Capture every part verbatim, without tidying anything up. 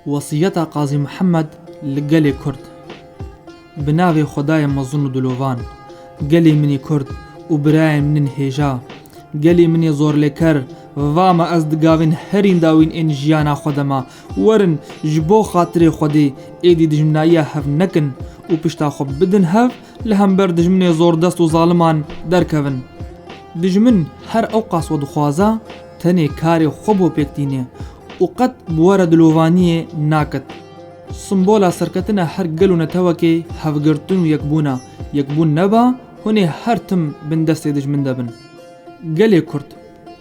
Wesiyeta Qazî Mihemed li gelê Kurd. Bi navê Xwedayê mezin û dilovan, gelê min ê Kurd û birayên min ên hêja, gelê min ê zorlêker, va me ez di gavên herî dawîn ên jiyana xwe de me. Werin, ji bo xatirê Xwedê êdî dijminayiya hev nekin û pişta xwe bidin hev, li hember dijminê zordest û zaliman derkevin. Dijmin her ewqas we dixwaza, tenê karê xwe bo pêk tîne û qet bi we re dilovaniyê naket. Simbola serketina her gel û netewekê hevgirtin û yekbûn e. Yekbûn neba, hûn ê her tim bin destê dijmin de bin. Gelê Kurd,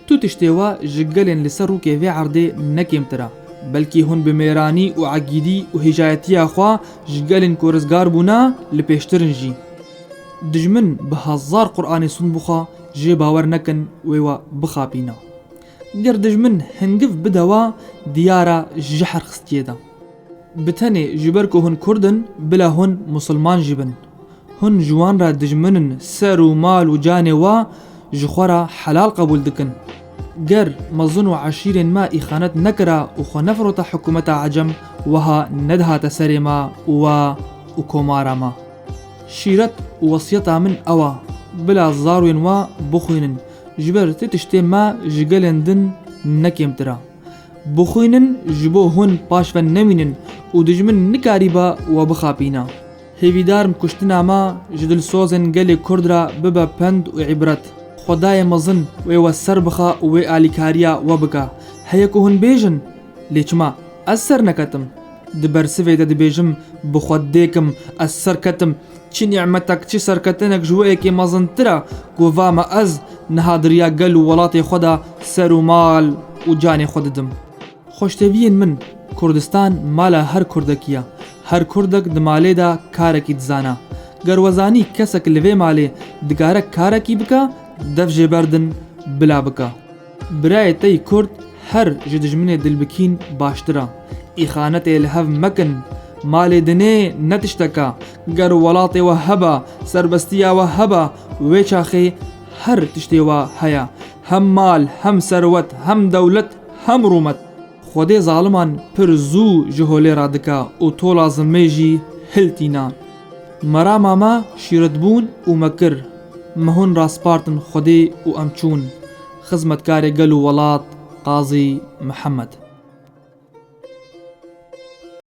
tu tiştê we ji gelên li ser rûkê vê erdê ne kêmtir e. Belkî hûn bi mêranî û egîdî û hêjayetiya xwe ji gelên ku rizgar bûne li pêştir in jî. Dijmin bi hezar Quranê sûnd bixwe, jê bawer nekin wê we bixapîne. Ger dijmin hingiv bide we, diyar e jehr xistiye de. Bi tenê ji ber ku hûn Kurd in, bila hûn Musulman jî bin. Hûn ji wan re dijmin in, ser û mal û canê we ji xwe re helal qebûl dikin. Ger mezin û eşîrên me îxanet nekira û xwe nefirota hikûmeta Ecem, wiha nedihate serê me û we û komara me. Şîret û wesiyeta min ew e, bila zarwên we bixwînin, ji ber ti tiştê me ji gelên din ne kêmtir e. Bixwînin ji bo hûn paş ve nemînin û dijmin nikarîbe we bixapîne. Hêvîdar im kuştina me ji dilsozên gelê Kurd re bibe pend û îbret. Xwedayê mezin wê we ser bixe û wê alîkariya we bike. Heye ku hûn bêjin, lê çima ez ser neketim? Di bersivê de dibêjim, bi Xwedê kim ez ser ketim. Çi nîmetek, çi serketinek ji wê yekê mezintir e ku va me ez niha di riya gel û welatê xwe de ser û mal û canê xwe didim. Xweşteviyên min, Kurdistan mala her Kurdekî ye. Her Kurdek di malê de karekî dizane. Ger we zanî kesek li vê malê dikare karekî bike, dev jê berdin, bila bike. Birayê te yî Kurd her ji dijminê dilbikîn baştir e. Îxanetê li hev mekin. Malê dinê ne tiştek e. Ger welatê we hebe, serbestiya we hebe, wê çaxê her tiştê we heye. Hem mal, hem serwet, hem dewlet, hem rûmet. Xwedê zaliman pir zû ji holê radike û tola zilmê jî hiltîne. Merama me şîretbûn û me kir. Me hûn raspartin Xwedê û em çûn. Xizmetkarê gel û welat, Qazî Mihemed.